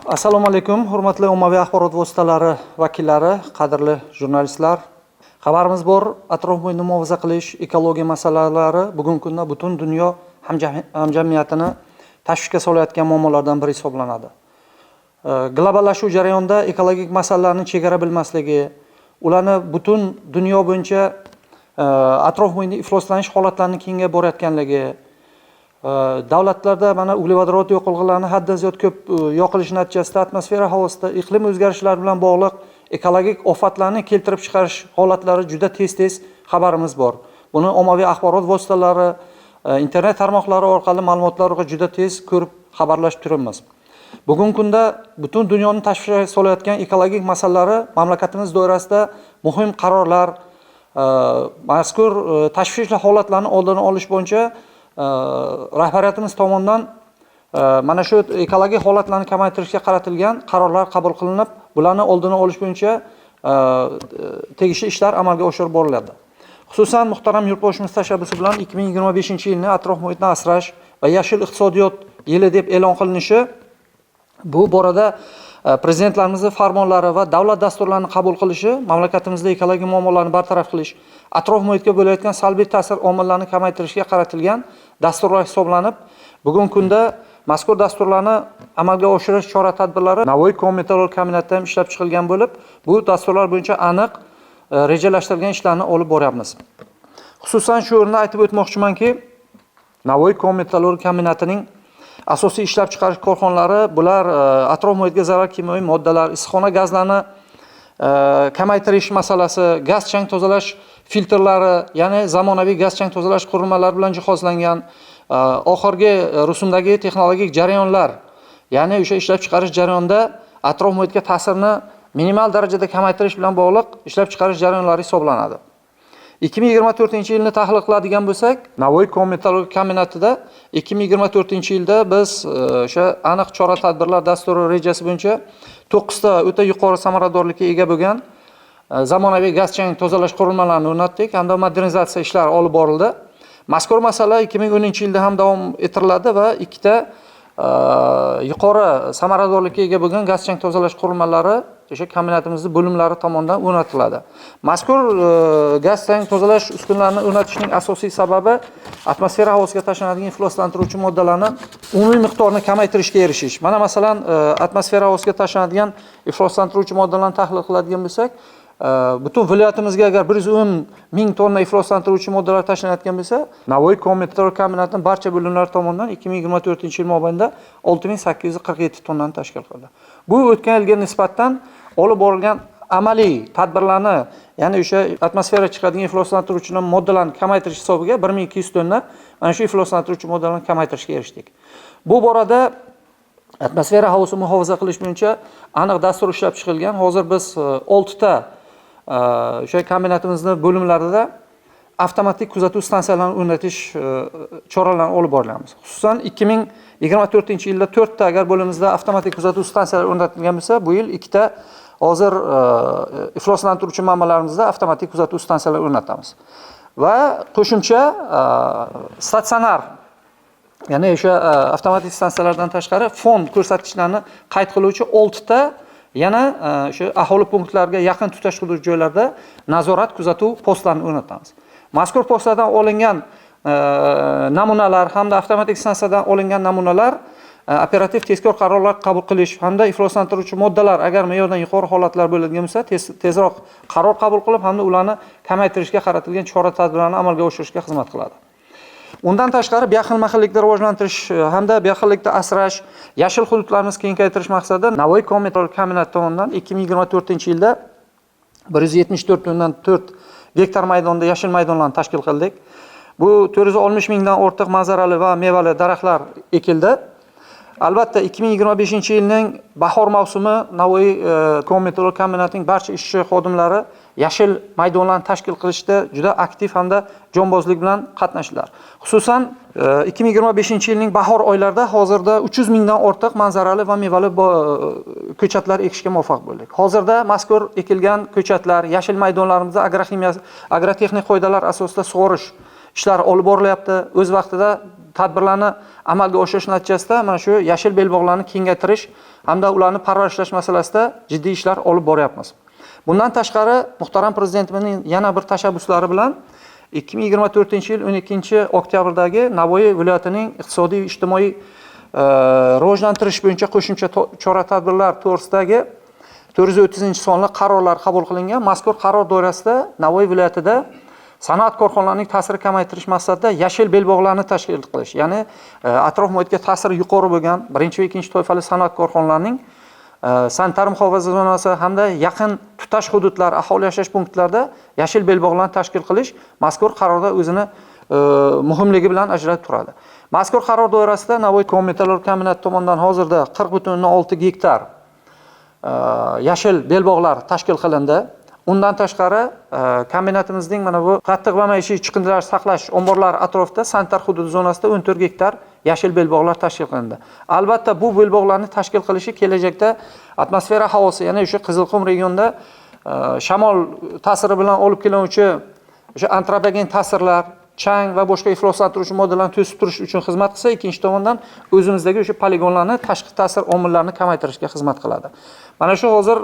Assalomu alaykum, hurmatli ommaviy axborot vositalari vakillari, qadrli jurnalistlar. Xabarimiz bor, atrof muhitni muhofaza qilish, ekologiya masalalari bugungi kunda butun dunyo hamjamiyatini tashvishga solayotgan muammolardan biri hisoblanadi. Globallashuv jarayonida ekologik masalalarning chegara bilmasligi, ularni butun dunyo bo'yicha atrof muhitni ifloslanish holatlarini kengayib borayotganligi, davlatlarda mana uglevodorod yoqilg'ilarini haddan ziyod ko'p yoqilishi natijasida atmosfera havosida iqlim o'zgarishlari bilan bog'liq ekologik ofatlarni keltirib chiqarish holatlari juda tez-tez xabarimiz bor. Buni ommaviy axborot vositalari, internet tarmoqlari orqali ma'lumotlarga juda tez ko'rib xabarlashib turibmiz. Bugungi kunda butun dunyoni tashvishga solayotgan ekologik masalalari mamlakatimiz doirasida muhim qarorlar, mazkur tashvishli holatlarni oldini olish bo'yicha rahbariyatimiz tomonidan mana shu ekologik holatlarni kamaytirishga qaratilgan qarorlar qabul qilinib, bularni oldini olish bo'yicha tegishli ishlar amalga oshirib boriladi. Xususan, muhtaram yurtboshimiz tashabbusi bilan 2025-yilni atrof muhitni asrash va yashil iqtisodiyot yili deb e'lon qilinishi, bu borada prezidentlarimizning farmonlari va davlat dasturlarini qabul qilishi mamlakatimizda ekologik muammolarni bartaraf qilish, atrof muhitga bo'layotgan salbiy ta'sir omillarini kamaytirishga qaratilgan dasturlar hisoblanib, bugungi kunda mazkur dasturlarni amalga oshirish chora-tadbirlari Navoiy kon-metallurgiya kombinatida ham ishlab chiqilgan bo'lib, bu dasturlar bo'yicha aniq rejalashtirilgan ishlarni olib boryapmiz. Xususan, shu o'rinda aytib o'tmoqchimanki, Navoiy kon-metallurgiya kombinatining asosiy ishlab chiqarish korxonalari bular atrof muhitga zarar kimyoviy moddalar, issiqxona gazlarini kamaytirish masalasi, gaz chang tozalash filtrlari, ya'ni zamonaviy gaz chang tozalash qurilmalari bilan jihozlangan, oxirgi rusumdagi texnologik jarayonlar, ya'ni o'sha ishlab chiqarish jarayonida atrof muhitga ta'sirni minimal darajada kamaytirish bilan bog'liq ishlab chiqarish jarayonlari hisoblanadi. 2024-yilni tahlil qiladigan bo'lsak, Navoiy kon-metallurgiya kombinatida 2024-yilda biz o'sha aniq chora-tadbirlar dasturi rejasi bo'yicha 9 ta o'ta yuqori samaradorlikka ega bo'lgan zamonaviy gaz chang tozalash qurilmalarini o'rnatdik hamda modernizatsiya ishlari olib borildi. Mazkur masala 2010-yilda ham davom ettiriladi va ikkita yuqori samaradorlikka ega bo'lgan gaz chang tozalash qurilmalari o'sha kombinatimizning bo'limlari tomonidan o'rnatiladi. Mazkur gaz chang tozalash uskunalarini o'rnatishning asosiy sababi atmosfera havosiga tashlanadigan ifloslantiruvchi moddalarni umumiy miqdorini kamaytirishga erishish. Mana masalan, atmosfera havosiga tashlanadigan ifloslantiruvchi moddalarni tahlil qiladigan bo'lsak, butun viloyatimizga agar 110 ming tonna ifloslantiruvchi moddalar tashlanayotgan bo'lsa, Navoiy kon-metallurgiya kombinatining barcha bo'limlari tomonidan 2024-yil mobaynida 6847 tonnani tashkil qildi. Bu o'tgan yilga nisbatan olib borilgan amaliy tadbirlarni, ya'ni o'sha atmosfera chiqadigan ifloslantiruvchi moddalarni kamaytirish hisobiga 1200 tonna mana shu ifloslantiruvchi moddalarni kamaytirishga erishdik. Bu borada atmosfera havosini muhofaza qilish bo'yicha aniq dastur ishlab chiqilgan. Hozir biz 6 ta o'sha kombinatimizning bo'limlarida avtomatik kuzatuv stansiyalarini o'rnatish choralarini olib boryapmiz. Xususan, 2024-yilda 4 ta agar bo'limimizda avtomatik kuzatuv stansiyalari o'rnatilgan bo'lsa, bu yil 2 ta hozir ifloslantiruvchi manbalarimizda avtomatik kuzatuv stansiyalari o'rnatamiz. Va qo'shimcha statsionar, ya'ni o'sha avtomatik stansiyalardan tashqari fon ko'rsatkichlarni qayd qiluvchi 6 ta yana o'sha aholi punktlariga yaqin tutash hudud joylarda nazorat kuzatuv postlarini o'rnatamiz. Mazkur postlardan olingan namunalar hamda avtomatik stansiyadan olingan namunalar operativ tezkor qarorlar qabul qilish hamda ifloslantiruvchi moddalar agar me'yordan yuqori holatlar bo'ladigan bo'lsa, tezroq qaror qabul qilib hamda ularni kamaytirishga qaratilgan chora-tadbirlarni amalga oshirishga xizmat qiladi. Undan tashqari bioxilma-xillikni rivojlantirish hamda bioxillikni asrash, yashil hududlarimizni kengaytirish maqsadida Navoiy kon-metallurgiya kombinati tomonidan 2024-yilda 174,4 gektar maydonda yashil maydonlarni tashkil qildik. Bu 460 mingdan ortiq manzarali va mevali daraxtlar ekildi. Albatta, 2025-yilning bahor mavsumi Navoiy kon-metallurgiya kombinatining barcha ishchi xodimlari yashil maydonlarni tashkil qilishda juda aktiv hamda jonbozlik bilan qatnashdilar. Xususan, 2025-yilning bahor oylarida hozirda 300 mingdan ortiq manzarali va mevali ko'chatlar ekishga muvaffaq bo'ldik. Hozirda mazkur ekilgan ko'chatlar yashil maydonlarimizda agrotexnik qoidalar asosida sug'orish ishlari olib borilyapti. O'z vaqtida tadbirlarni amalga oshirish natijasida mana shu yashil belbog'larni kengaytirish hamda ularni parvarishlash masalasida jiddiy ishlar olib boryapmiz. Bundan tashqari muhtaram prezidentimizning yana bir tashabbuslari bilan 2024-yil 12-oktyabrdagi Navoiy viloyatining iqtisodiy ijtimoiy rivojlantirish bo'yicha qo'shimcha chora-tadbirlar to'g'risidagi 430-sonli qarorlar qabul qilingan. Mazkur qaror doirasida Navoiy viloyatida sanoat korxonalarining ta'siri kamaytirish maqsadida yashil belbog'larni tashkil qilish, ya'ni atrof muhitga ta'siri yuqori bo'lgan birinchi va ikkinchi toifali sanoat korxonalarining sanitar muhofaza zonasi hamda yaqin tutash hududlar, aholi yashash punktlarida yashil belbog'larni tashkil qilish mazkur qarorda o'zini muhimligi bilan ajralib turadi. Mazkur qaror doirasida Navoiy kon-metallurgiya kombinati tomonidan hozirda 40,6 gektar yashil belbog'lar tashkil qilindi. Undan tashqari kombinatimizning mana bu qattiq va maishiy chiqindilar saqlash omborlari atrofida sanitar hudud zonasida 14 gektar yashil belbog'lar tashkil qilindi. Albatta bu belbog'larni tashkil qilishi kelajakda atmosfera havosi, ya'ni o'sha Qizilqum regionida shamol ta'siri bilan olib kelinuvchi o'sha antropogen ta'sirlar, chang va boshqa ifloslantiruvchi moddalarni to'sib turish uchun xizmat qilsa, ikkinchi tomondan o'zimizdagi o'sha poligonlarni tashqi ta'sir omillarini kamaytirishga xizmat qiladi. Mana shu hozir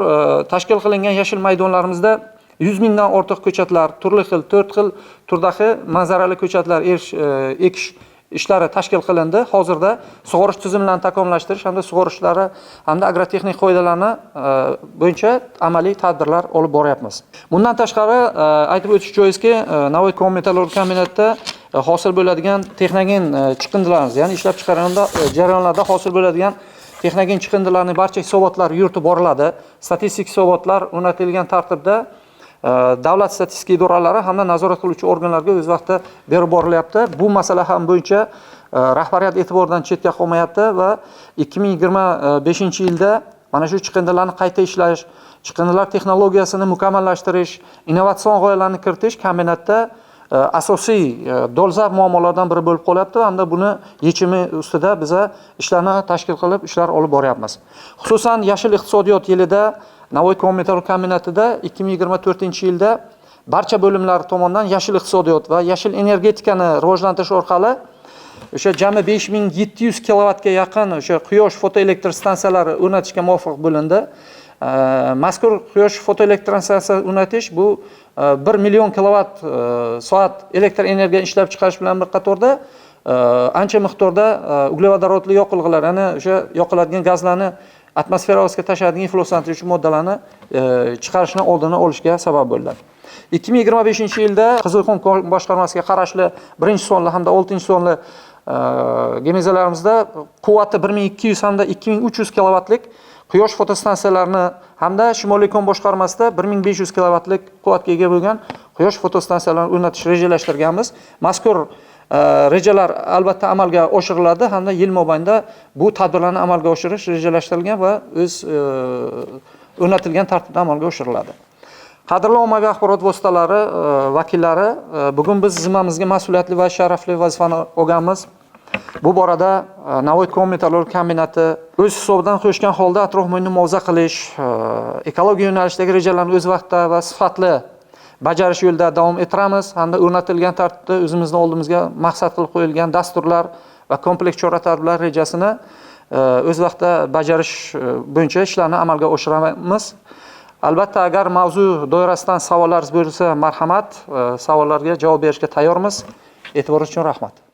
tashkil qilingan yashil maydonlarimizda 100 mingdan ortiq ko'chatlar, turli xil, 4 xil turdagi manzarali ko'chatlar ekish ishlari tashkil qilindi. Hozirda sug'orish tizimlarini takomillashtirish hamda sug'orishlari hamda agrotexnik qoidalarni bo'yicha amaliy tadbirlar olib boryapmiz. Bundan tashqari aytib o'tish joizki, Navoiy kon-metallurgiya kombinatida hosil bo'ladigan texnogen chiqindilarimiz, ya'ni ishlab chiqarganda jarayonlarda hosil bo'ladigan texnogen chiqindilarning barcha hisobotlari yuritib boriladi. Statistik hisobotlar o'rnatilgan tartibda davlat statistika idoralari hamda nazorat qiluvchi organlarga o'z vaqtida berib borilyapti. Bu masala ham bo'yicha rahbariyat e'tiboridan chetga qolmayapti va 2025-yilda mana shu chiqindilarni qayta ishlash, chiqindilar texnologiyasini mukammallashtirish, innovatsion g'oyalarni kiritish kombinatda asosiy dolzarb muammolardan biri bo'lib qolyapti hamda buni yechimi ustida biza ishlarni tashkil qilib, ishlar olib boryapmiz. Xususan, yashil iqtisodiyot yilida Navoiy kon-metallurgiya kombinatida 2024-yilda barcha bo'limlar tomonidan yashil iqtisodiyot va yashil energetikani rivojlantirish orqali o'sha jami 5700 kilovatga yaqin o'sha quyosh fotoelektr stansiyalari o'rnatishga muvaffaq bo'lindi. Mazkur quyosh fotoelektr stansiyasi o'rnatish bu 1 million kilovat soat elektr energiya ishlab chiqarish bilan bir qatorda ancha miqdorda uglevodorodli yoqilg'ilar, ya'ni o'sha yoqiladigan gazlarni atmosfera ostiga tashlaydigan ifloslantiruvchi moddalarni chiqarishni oldini olishga sabab bo'ldi. 2025-yilda Qizilqum boshqarmasiga qarashli 1-sonli hamda 6-sonli gemizalarimizda quvvati 1200 hamda 2300 kilovatlik quyosh fotostansiyalarini hamda Shimoliy kon boshqarmasida 1500 kilovatlik quvvatga ega bo'lgan quyosh fotostansiyalarini o'rnatish rejalashtirganmiz. Mazkur rejalar albatta amalga oshiriladi hamda yil mobaynida bu tadbirlarni amalga oshirish rejalashtirilgan va o'z o'rnatilgan tartibda amalga oshiriladi. Qadrli ommaviy axborot vositalari vakillari, bugun biz zimmamizga mas'uliyatli va sharafli vazifani olganmiz. Bu borada Navoiy kon-metallurgiya kombinati o'z hisobidan qo'shgan holda atrof muhitni muhofaza qilish, ekologiya yo'nalishidagi rejalarni o'z vaqtida va sifatli bajarish yo'lida davom ettiramiz hamda o'rnatilgan tartibda o'zimizni oldimizga maqsad qilib qo'yilgan dasturlar va kompleks chora-tadbirlar rejasini o'z vaqtida bajarish bo'yicha ishlarni amalga oshiramiz. Albatta, agar mavzu doirasidan savollaringiz bo'lsa, marhamat, savollarga javob berishga tayyormiz. E'tiboringiz uchun rahmat.